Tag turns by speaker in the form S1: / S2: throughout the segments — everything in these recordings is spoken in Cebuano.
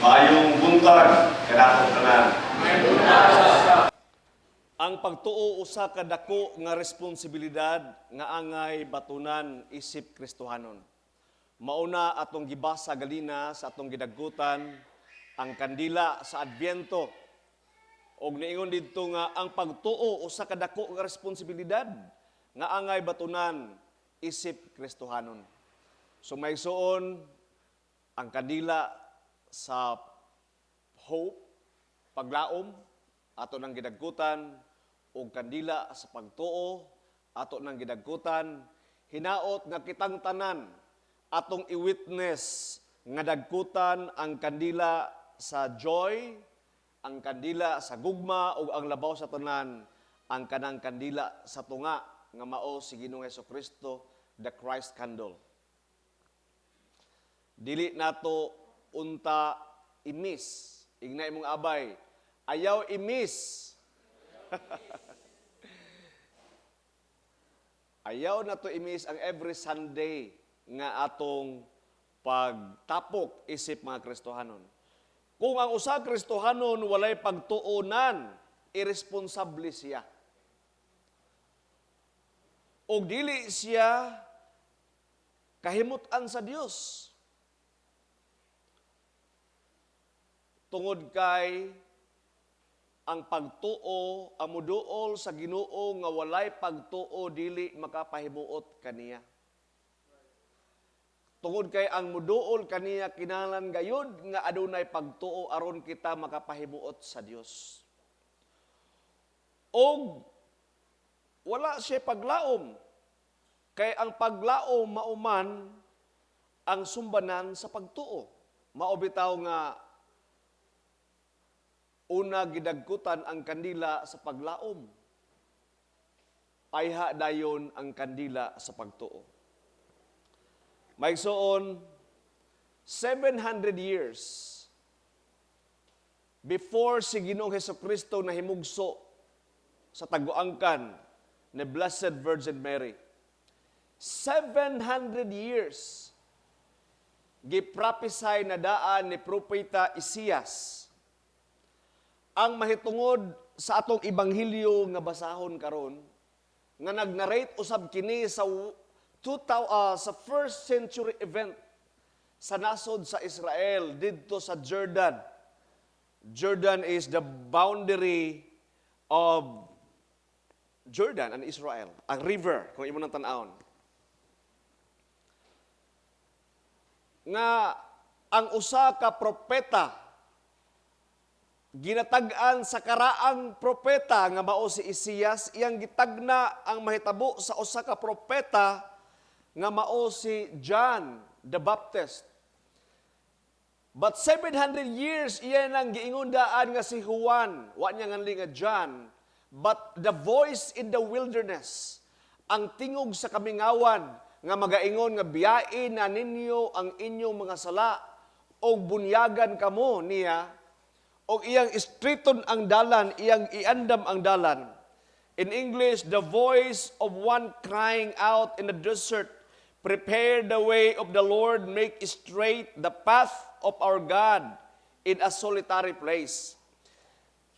S1: Maayong buntag kanatong tanan.
S2: Ang pagtuo usa ka dako nga responsibilidad nga angay batunan isip Kristohanon. Mauna atong gibasa ganina sa atong gidagkutan ang kandila sa Adbyento. Og niingon didto nga ang pagtuo usa ka dako nga responsibilidad nga angay batunan isip Kristohanon. So may suon ang kandila sa hope, paglaom, ato nang gidagkutan, og kandila sa pagtuo, ato nang gidagkutan, hinaot nga kitang tanan, atong i-witness nga dagkutan ang kandila sa joy, ang kandila sa gugma, ug ang labaw sa tanan, ang kanang kandila sa tunga nga mao si Ginoong Kristo, the Christ candle. Dili nato unta i-miss. Ingna imong abay, ayaw i-miss. Ayaw nato i-miss ang every Sunday nga atong pagtapok isip mga Kristohanon. Kung ang usa Kristohanon walay pagtuonan, irresponsable siya. Og dili siya kahimutan sa Dios. Tungod kay ang pagtuo, ang muduol sa Ginoo nga walay pagtuo dili makapahimuot kaniya. Tungod kay ang muduol kaniya kinahanglan gayud nga adunay pagtuo aron kita makapahimuot sa Dios. Og wala siya paglaom, kay ang paglaom mauman ang sumbanan sa pagtuo. Mao bitaw nga una gidagkutan ang kandila sa paglaom. Ayha dayon ang kandila sa pagtuo. Maigsoon, 700 years before si Ginoong Hesukristo nahimugso sa taguangkan ni Blessed Virgin Mary, 700 years, giprophesy na daan ni Propeta Isaias ang mahitungod sa atong ebanghelyo nga basahon karon, nga nag-narrate usab kini sa sa first century event sa nasod sa Israel didto sa Jordan. Jordan is the boundary of Jordan and Israel, ang river kung imo nang tan-awon. Nga ang usa ka propeta ginatag-an sa karaang propeta nga mao si Isaias, iyang gitagna ang mahitabo sa usa ka propeta nga mao si John the Baptist. But 700 years iya nang giingon daan nga si Juan, wa niya nganli nga John, but the voice in the wilderness, ang tingog sa kamingawan nga magaingon nga biyain na ninyo ang inyong mga sala og bunyagan kamo niya, og iyang straighton ang dalan, iyang iandam ang dalan. In English, the voice of one crying out in the desert, prepare the way of the Lord, make straight the path of our God in a solitary place.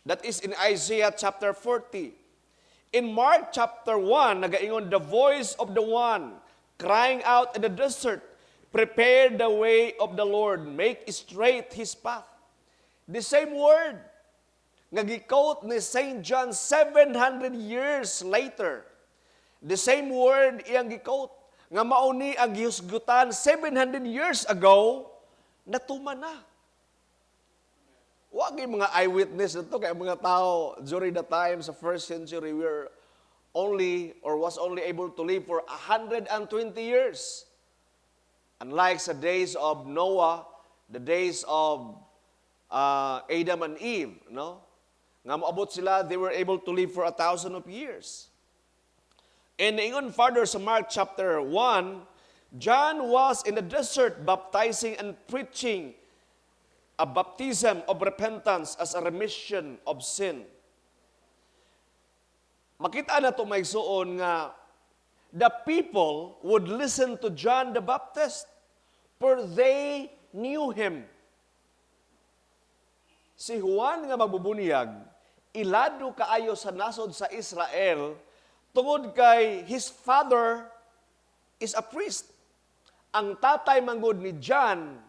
S2: That is in Isaiah chapter 40. In Mark chapter 1, nagaingon, the voice of the one crying out in the desert, prepare the way of the Lord, make straight his path. The same word nga gi-quote ni Saint John 700 years later. The same word iyang gi-quote nga mao ni ang gihusgutan 700 years ago, natuman na. Wa gyud mga eyewitness na to, kay ang mga tao during the time sa first century were only or was only able to live for 120 years. Unlike sa days of Noah, the days of Adam and Eve, no? Nga moabot sila, they were able to live for 1,000 of years. And ingon further sa Mark chapter 1, John was in the desert baptizing and preaching a baptism of repentance as a remission of sin. Makita na to, maigsuon, nga the people would listen to John the Baptist for they knew him. Si Juan nga magbubunyag, ilado kaayo sa nasod sa Israel tungod kay his father is a priest. Ang tatay manggod ni John,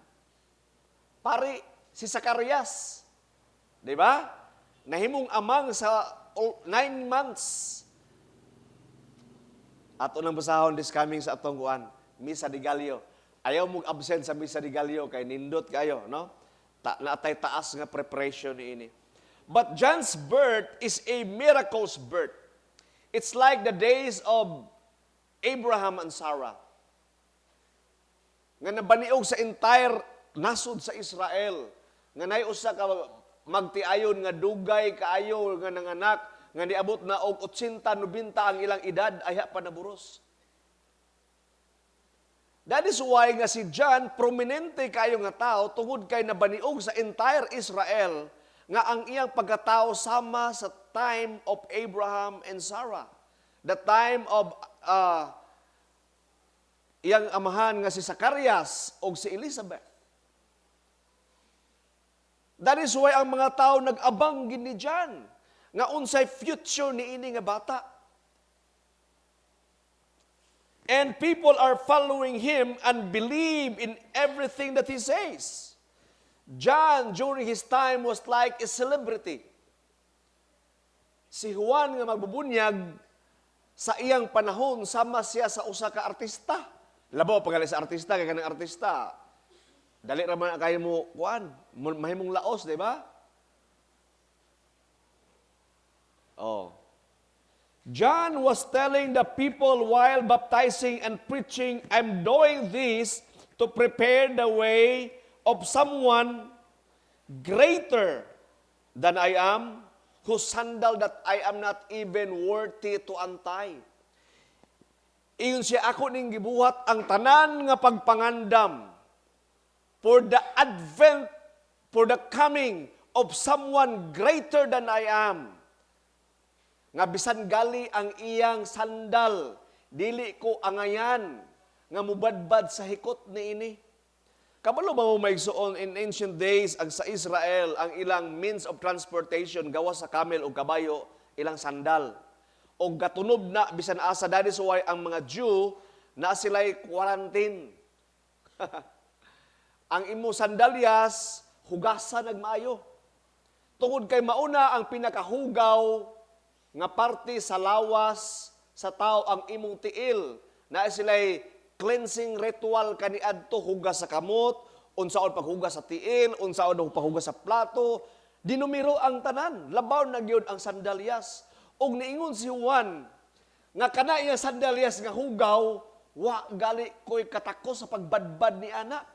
S2: pari, si Zacarias. Di ba? Nahimong amang sa 9 months. Ato nang basahon this coming sa atong kuan, Misa de Gallo. Ayaw mo absent sa Misa de Gallo kay nindot kayo, no? Naatay taas nga preparation niini. But John's birth is a miracle's birth. It's like the days of Abraham and Sarah, nga nabaniog sa entire nasod sa Israel. Nga nay usa ka magtiayon nga dugay kaayo nga nanganak nga niabot na og 80, 90 ang ilang edad, ayha pa naburos. That is why nga si John prominente kayo nga tao tungod kay nabaniog sa entire Israel nga ang iyang pagkatao sama sa time of Abraham and Sarah. The time of iyang amahan nga si Zacarias o si Elizabeth. That is why ang mga tao nag-abang gid ni John nga unsay future niini nga bata. And people are following him and believe in everything that he says. John, during his time, was like a celebrity. Si Juan nga magbubunyag sa iyang panahon, sama siya sa usa ka artista. Labaw pagali sa artista, kay kanang artista, dali ra man kayo mo kuan, mahimong laos, di ba? Oh. John was telling the people while baptizing and preaching, "I'm doing this to prepare the way of someone greater than I am, whose sandal that I am not even worthy to untie." Ingon siya, "Ako ning gibuhat ang tanan nga pagpangandam for the advent, for the coming of someone greater than I am. Nga bisan gali ang iyang sandal, dili ko angayan nga mubadbad sa hikot niini." Kabalo ba mo, maigsuon, in ancient days, ang sa Israel, ang ilang means of transportation, gawas sa camel o kabayo, ilang sandal? O gatunob na bisan asa. That is why ang mga Jew na sila'y quarantine. Ang imo sandalyas, hugasan nagmaayo. Tungod kay mauna ang pinakahugaw nga parte sa lawas sa tao, ang imong tiil. Na sila'y cleansing ritual kaniadto, hugas sa kamot, unsaon paghugas sa tiil, unsaon ang paghugas sa plato, dinumiro ang tanan, labaw na gyud ang sandalyas. Og niingon si Juan nga kana iyang sandalyas nga hugaw, wa gali ko'y katakos sa pagbadbad ni ana.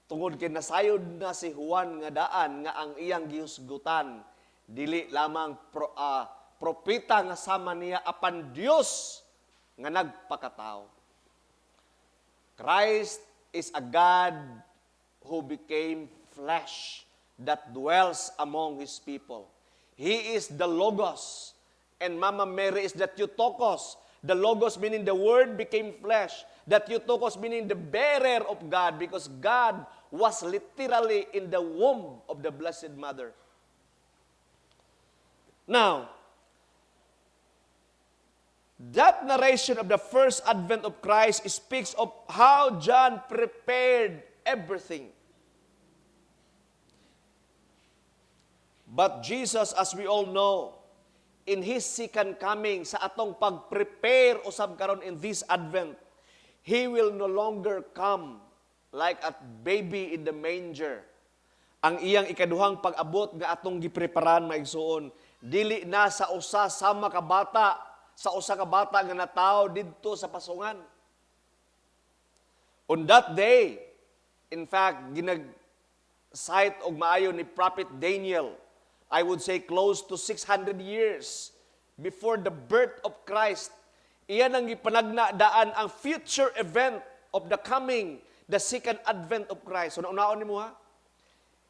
S2: Tungod kay nasayod na si Juan nga daan nga ang iyang gihusgutan dili lamang propeta nga sama niya apan Dios nga nagpakatao. Christ is a God who became flesh that dwells among His people. He is the Logos, and Mama Mary is the Theotokos. The Logos meaning the Word became flesh. The Theotokos meaning the bearer of God, because God was literally in the womb of the Blessed Mother. Now, that narration of the first advent of Christ speaks of how John prepared everything. But Jesus, as we all know, in His second coming, sa atong pag-prepare usab karon in this Advent, He will no longer come like a baby in the manger. Ang iyang ikaduhang pag-abot nga atong gipreparan, maigsuon, dili na sa usa sama ka bata, sa usa ka bata nga natawo didto sa pasungan. On that day, in fact, ginag-cite og maayo ni Prophet Daniel, I would say close to 600 years before the birth of Christ, iyan ang gipanagna daan ang future event of the coming, the second advent of Christ. So, naunaon nimo ha?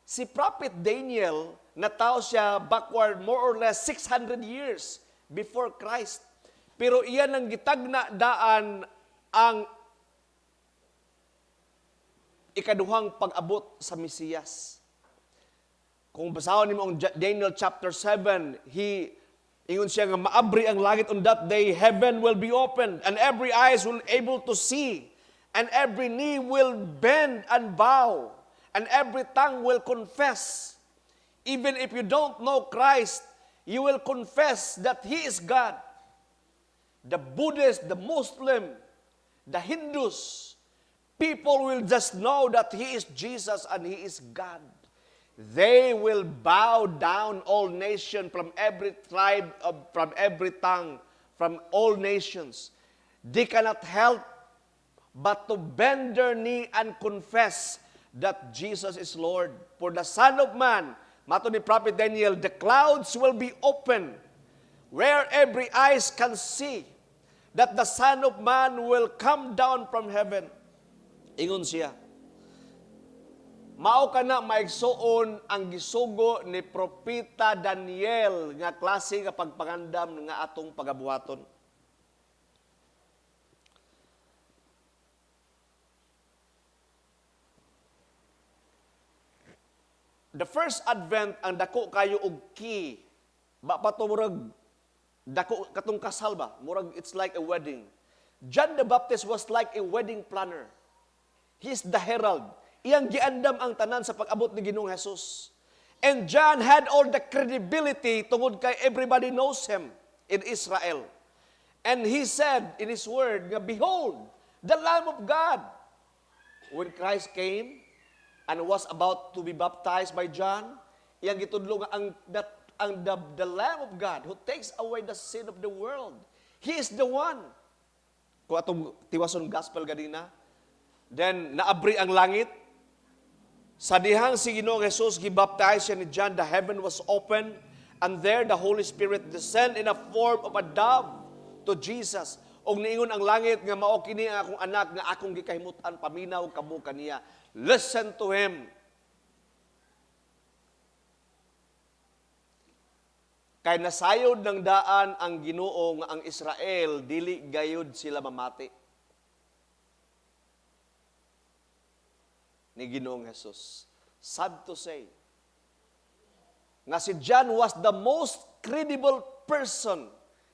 S2: Si Prophet Daniel, natao siya backward more or less 600 years before Christ. Pero iyan ang gitagna daan ang ikaduhang pag-abot sa Mesiyas. Kung basahon nimo ang Daniel chapter 7, he ingon siya nga maabri ang langit. On that day, heaven will be opened and every eyes will able to see and every knee will bend and bow and every tongue will confess. Even if you don't know Christ, you will confess that He is God. The Buddhist, the Muslim, the Hindus, people will just know that He is Jesus and He is God. They will bow down, all nation, from every tribe, from every tongue, from all nations. They cannot help but to bend their knee and confess that Jesus is Lord. For the Son of Man, mato ni Prophet Daniel, the clouds will be open where every eyes can see that the Son of Man will come down from heaven. Ingon siya. Mao kana, maigsuon, ang gisugo ni Propeta Daniel nga klase nga pagpangandam nga atong pagabuhaton. The first advent ang dako kayo og key. Ba pa to murag dako katong kasal ba? Murag it's like a wedding. John the Baptist was like a wedding planner. He is the herald. Iyang giandam ang tanan sa pag-abot ni Ginoong Jesus. And John had all the credibility tungod kay everybody knows him in Israel. And he said in his word nga, "Behold, the Lamb of God." When Christ came and was about to be baptized by John, iyang gitudlo nga ang that ang the Lamb of God who takes away the sin of the world. He is the one. Kung atong tiwason gospel ganina, then naabri ang langit. Sa dihang si Ginoong Jesus gibaptize siya ni John, the heaven was open and there the Holy Spirit descend in a form of a dove to Jesus. Og niingon ang langit nga mao kini ang akong anak nga akong gikahimut-an, paminaw kamo kaniya. Listen to him. Kay nasayod ng daan ang Ginoo nga ang Israel dili gayud sila mamati ni Ginoong Jesus. Sad to say, nga si John was the most credible person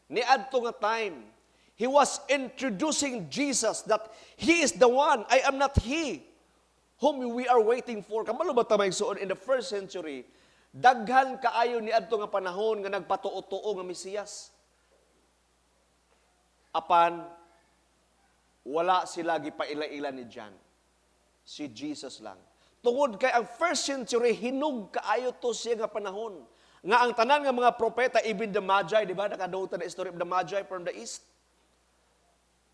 S2: ni adto nga time. He was introducing Jesus that he is the one, "I am not he whom we are waiting for." Kabalo ba ta, maigsuon, in the first century, daghan kaayo ni adto nga panahon nga nagpatuo-tuo nga Mesiyas. Apan wala sila gipaila-ila ni John. Si Jesus lang. Tungod kay ang first century, hinog kaayo to siya nga panahon. Nga ang tanan nga mga propeta, even the Magi, di ba? Nakadungog ta na story of the Magi from the East.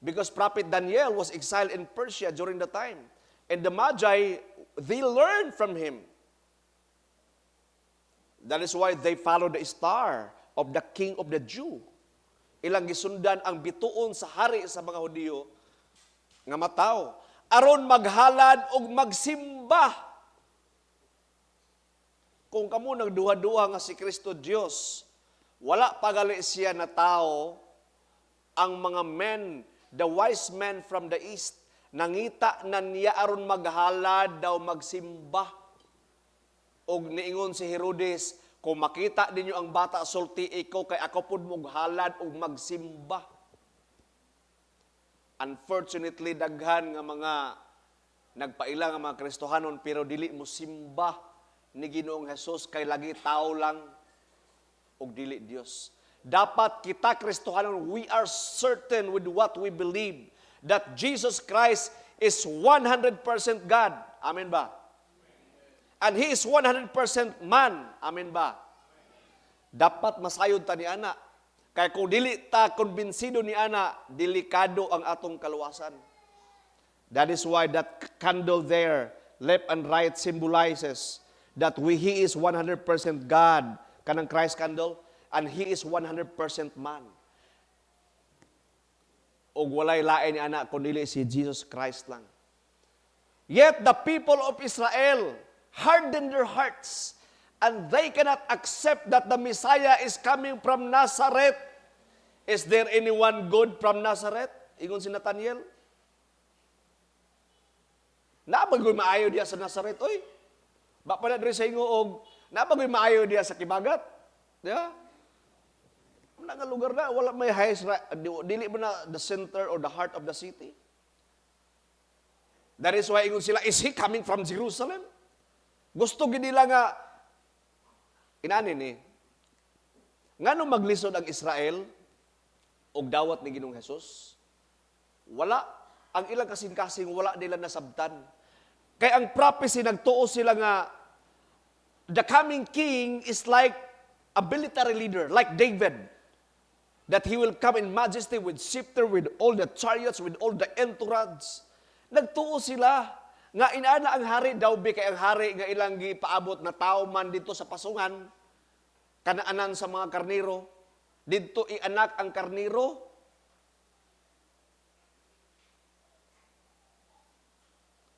S2: Because Prophet Daniel was exiled in Persia during the time. And the Magi, they learned from him. That is why they follow the star of the king of the Jew. Ilang gisundan ang bituon sa hari sa mga Hudiyo nga mataw aron maghalad og magsimba. Kung kamo nagduha-duha nga si Kristo Dios, wala pa gali siya na tao, ang mga men, the wise men from the East, nangita na niya aron maghalad daw, magsimba. Og niingon si Herodes, "Kung makita ninyo ang bata, sulti ko kay ako pud moghalad og magsimba." Unfortunately, daghan nga mga nagpaila nga mga Kristohanon pero dili mo simba ni Ginoong Jesus kay lagi tao lang ug dili Dios. Dapat kita Kristohanon, we are certain with what we believe, that Jesus Christ is 100% God. Amen ba? And He is 100% man. Amen ba? Dapat masayod ta ni ana. Kay kung dili ta kumbinsido ni ana, delikado ang atong kaluwasan. That is why that candle there, left and right, symbolizes that He is 100% God, kanang Christ candle, and He is 100% man. Og walay lain ni ana kun dili si Jesus Christ lang. Yet the people of Israel hardened their hearts and they cannot accept that the Messiah is coming from Nazareth. "Is there anyone good from Nazareth?" Ingon si Nathaniel. Naa ba maayo diya sa Nazareth, oy? Ba pa na diri sa Gingoog, naa ba goy maayo diya sa Kibagat? Di ba? Wala nga lugar na, wala may highest, dili ba na the center or the heart of the city? That is why ingon sila, "Is he coming from Jerusalem?" Gusto gid nila nga, inani ni, ngano maglisod ang Israel og dawat ni Ginoong Hesus? Wala ang ilang kasing-kasing, wala nila nasabtan. Kay ang prophecy, nagtuo sila nga the coming king is like a military leader, like David. That he will come in majesty with scepter, with all the chariots, with all the entourage. Nagtuo sila nga inana ang hari daw bi, kay ang hari nga ilang gipaabot na tao man dito sa pasungan, kanaanan sa mga karniro, didto ianak ang karniro.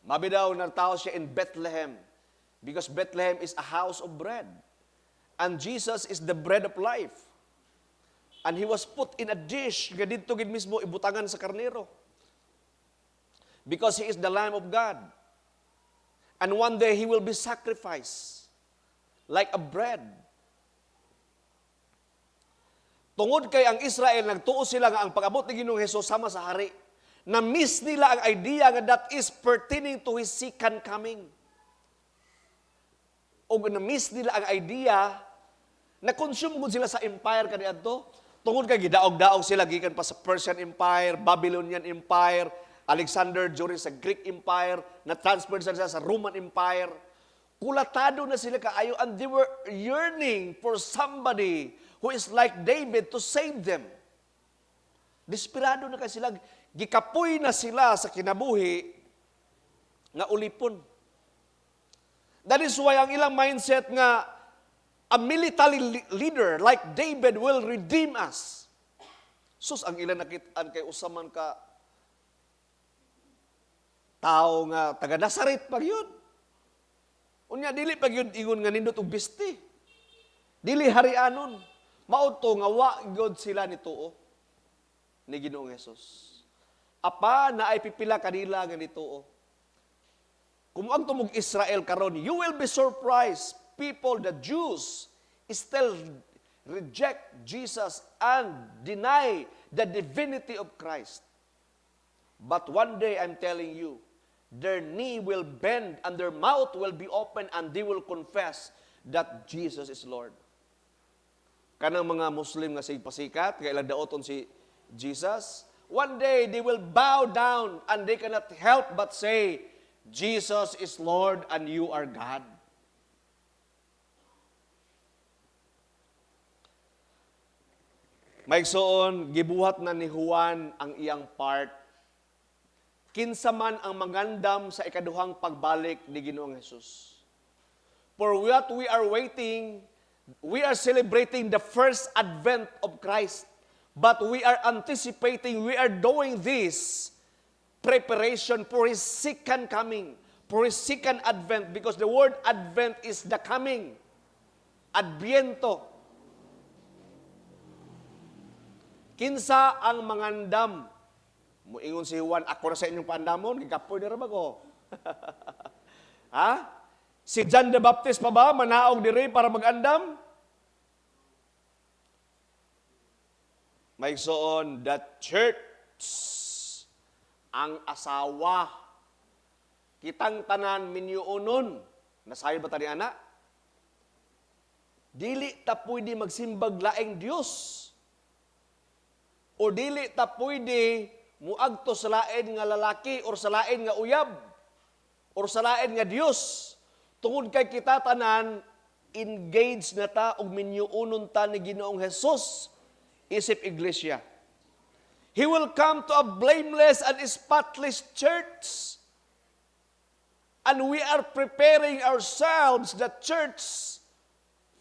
S2: Mabi daw nagtao siya in Bethlehem because Bethlehem is a house of bread. And Jesus is the bread of life. And he was put in a dish nga didto gid mismo ibutangan sa karnero. Because he is the Lamb of God. And one day he will be sacrificed like a bread. Tungod kay ang Israel nagtuo sila nga ang pag-abot ni Ginoong Hesus sama sa hari. Na-miss nila ang idea nga that is pertaining to his second coming. O na-miss nila ang idea na consume gud sila sa empire kaniadto. Tungod kay gidaog-daog sila gikan pa sa Persian Empire, Babylonian Empire, Alexander during sa Greek Empire, na transfer sila sa Roman Empire. Kulatado na sila kaayo and they were yearning for somebody who is like David to save them. Desperado na kay sila, gikapoy na sila sa kinabuhi nga ulipon. That is why ang ilang mindset nga a military leader like David will redeem us. Sus, ang ilang nakitaan kay usa man ka tao nga taga Nazaret pa gyud. Unya dili pa gyud ingon nga nindot og bisti. Dili harianon. Mao to nga wa gyud sila nituo ni Ginoong Hesus. Apa naay pipila kanila nga nituo. Kung ang tumog Israel karon, you will be surprised. People, the Jews, still reject Jesus and deny the divinity of Christ. But one day, I'm telling you, their knee will bend and their mouth will be open and they will confess that Jesus is Lord. Kanang mga Muslim nga sig pasikat, kay ilang daoton si Jesus, one day they will bow down and they cannot help but say, "Jesus is Lord and you are God." Maigsoon, gibuhat na ni Juan ang iyang part. Kinsa man ang mangandam sa ikaduhang pagbalik ni Ginoong Hesus? For what we are waiting, we are celebrating the first advent of Christ. But we are anticipating, we are doing this preparation for His second coming, for His second advent, because the word advent is the coming. Adviento. Kinsa ang mangandam? Muingon si Juan, "Ako na sa inyong paandamon, gikapoy na ra ba ko?" Ha? Si John the Baptist pa ba manaog diri para magandam? Maigsoon, the church, ang asawa. Kitang tanan minyuonon. Nasayo ba tani ana? Dili ta pwede magsimbag laing Dios. O dili ta pwede muagto sa lain nga lalaki or sa lain nga uyab or sa lain nga Dios. Tungod kay kita tanan engaged na ta og minyuonon ta ni Ginoong Hesus isip iglesia. He will come to a blameless and spotless church. And we are preparing ourselves, the church,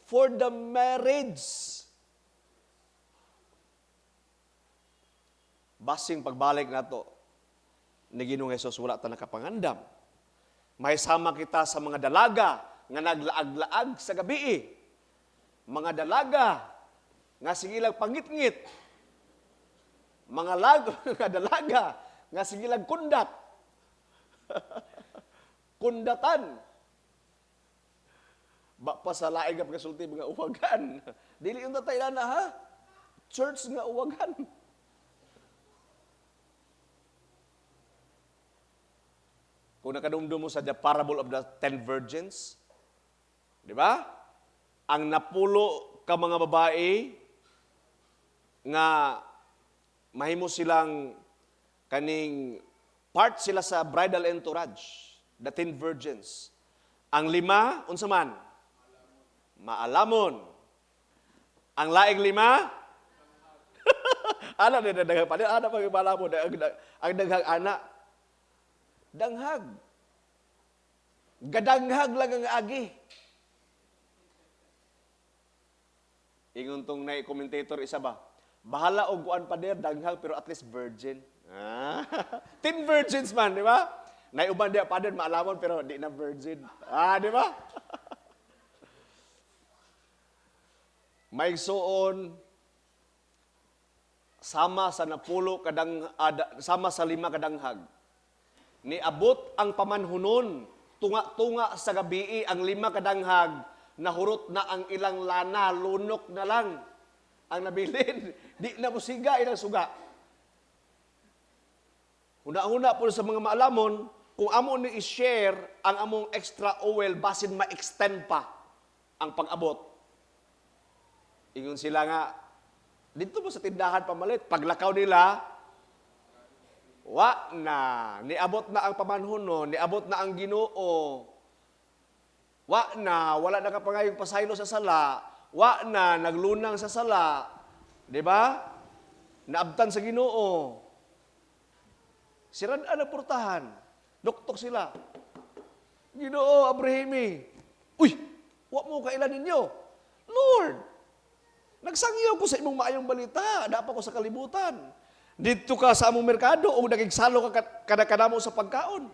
S2: for the marriage. Basing pagbalik nato ni Ginoong Hesus, wala ta nakapangandam. May sama kita sa mga dalaga nga naglaag-laag sa gabi. Mga dalaga nga sigilag pangitngit. Mga mga dalaga nga sigilag kundat. Kundatan. Ba pa sa laing nga pagkasulti mga uwagan. Dili yung tatay na ha. Church nga uwagan. Kung nakadumdum mo sa the parable of the 10 virgins, di ba? Ang 10 ka mga babae nga mahimo silang kaning part sila sa bridal entourage, the 10 virgins. Ang 5, unsa man? Maalamon. Ang laing 5, ana din daghang pa ana pag maalamon ang daghang ana. Danghag. Gadanghag lang ang agi. Ingon tong nay commentator isa ba? Bahala og kuan pader danghag pero at least virgin. Ah. 10 virgins man, di ba? Nay uban diya pader maalamon pero di na virgin. Ah, di ba? Maigsuon sama sa 10 kadang ada, sama sa 5 kadanghag. Niabot ang pamanhunon, tunga-tunga sa gabii ang 5 kadanghag, nahurot na ang ilang lana, lunok na lang ang nabilin. Di na musiga ilang suga. Huna-huna po sa mga maalamon, kung amo ni i-share ang among extra oil, basin ma-extend pa ang pag-abot. Ingon sila nga, dito mo sa tindahan pamalit, paglakaw nila, wa na, niabot na ang pamanhunon, niabot na ang Ginoo. Wa na, wala na kapangayong pasaylo sa sala, wa na, naglunang sa sala. Di ba? Naabtan sa Ginoo. Sirad na portahan. Duktok sila. Ginoo, Abrahami. Uy, wa mo kailan ninyo. Lord, nagsangyaw ko sa imong maayong balita, dapa ko sa kalibutan. Dito ka sa among merkado o nagigsalo ka kada-kadamo sa pagkaon.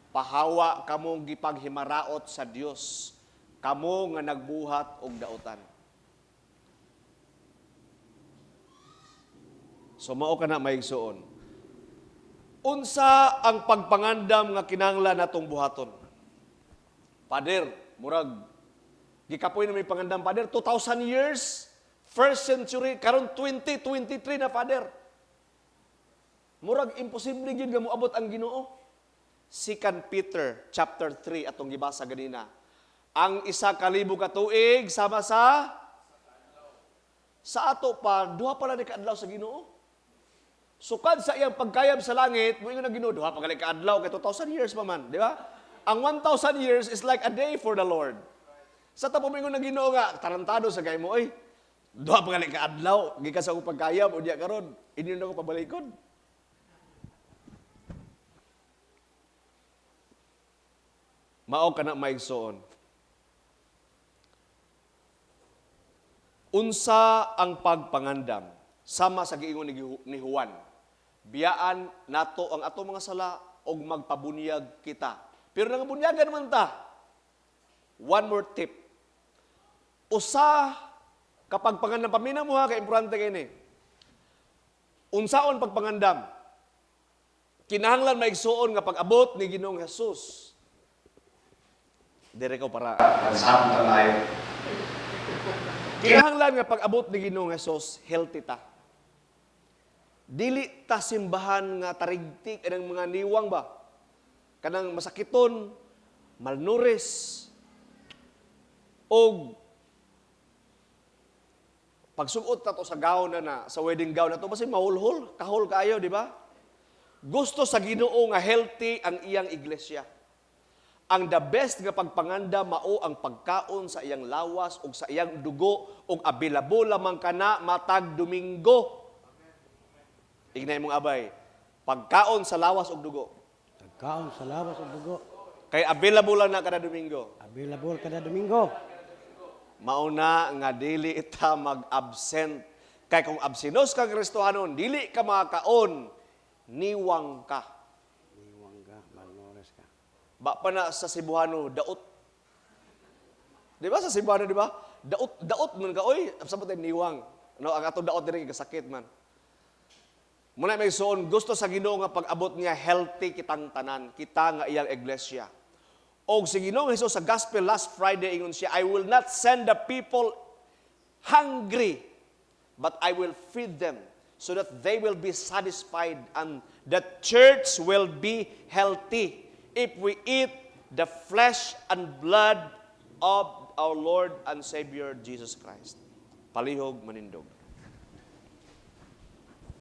S2: Pahawa kamong gipaghimaraot sa Dios, kamo nga nagbuhat og dautan. So mao ka na maigsuon. Unsa ang pagpangandam nga kinahanglan natong buhaton? Pader, murag gikapoy na may pangandam, Pader, 2,000 years, first century, karon 2023 na, Father. Murag imposible gyud nga moabot ang Ginoo. 2 Peter chapter 3 atong gibasa ganina. Ang 1,000 ka tuig sama sa ato pa, duha pa lang ni kaadlaw sa Ginoo. Sukad sa iyang pagkayab sa langit, moingon ang Ginoo, duha pa gali kaadlaw kay 2,000 years pa man, di ba? Ang 1,000 years is like a day for the Lord. Sa tapo moingon ang Ginoo nga tarantado sa kay mo oy. Duha pa gali kaadlaw gikan sa akong pagkayab unya karon inyo na ko pabalikon. Mao kana maigsoon. Unsa ang pagpangandam sama sa giingon ni Juan? Biyaan nato ang ato mga sala og magpabunyag kita. Pero nangabunyagan man ta. One more tip. Usa kapag pangandam, paminaw mo ha, kay importante kay ni. Unsaon pagpangandam? Kinahanglan maigsuon nga pag-abot ni Ginoong Jesus. Dire ko para
S1: Nagsabot ang layo.
S2: Kinahanglan nga pag-abot ni Ginoong Jesus, healthy ta. Dili ta simbahan nga tarigtik kanang mga niwang ba? Kanang masakiton, malnourished, og pagsuot ta to sa gown na, sa wedding gown na to, basta mahulhol, kahol kaayo, di ba? Gusto sa Ginoo nga healthy ang iyang iglesia. Ang the best nga pagpanganda mao ang pagkaon sa iyang lawas ug sa iyang dugo ug available lamang kana matag Domingo. Ignay mong abay, pagkaon sa lawas ug dugo.
S3: Pagkaon sa lawas ug dugo.
S2: Kay available lang na kada Domingo.
S3: Available kada Domingo.
S2: Mauna nga dili ita mag-absent. Kay kung absinos ka Kristohanon, dili ka makakaon, niwang ka.
S3: Niwang ka, malnourished ka.
S2: Ba pa na sa Cebuano, daot. Di ba sa Cebuano, di ba? Daot, daot man ka, oy, sabot ay niwang. No, ang atong daot diri kasakit man. Muna may suon, gusto sa Ginoo nga pag-abot niya, healthy kitang tanan, kita nga iyang iglesia. Og si Ginoong Jesus sa gospel last Friday, ingon siya, "I will not send the people hungry, but I will feed them so that they will be satisfied and the church will be healthy if we eat the flesh and blood of our Lord and Savior Jesus Christ." Palihog manindog.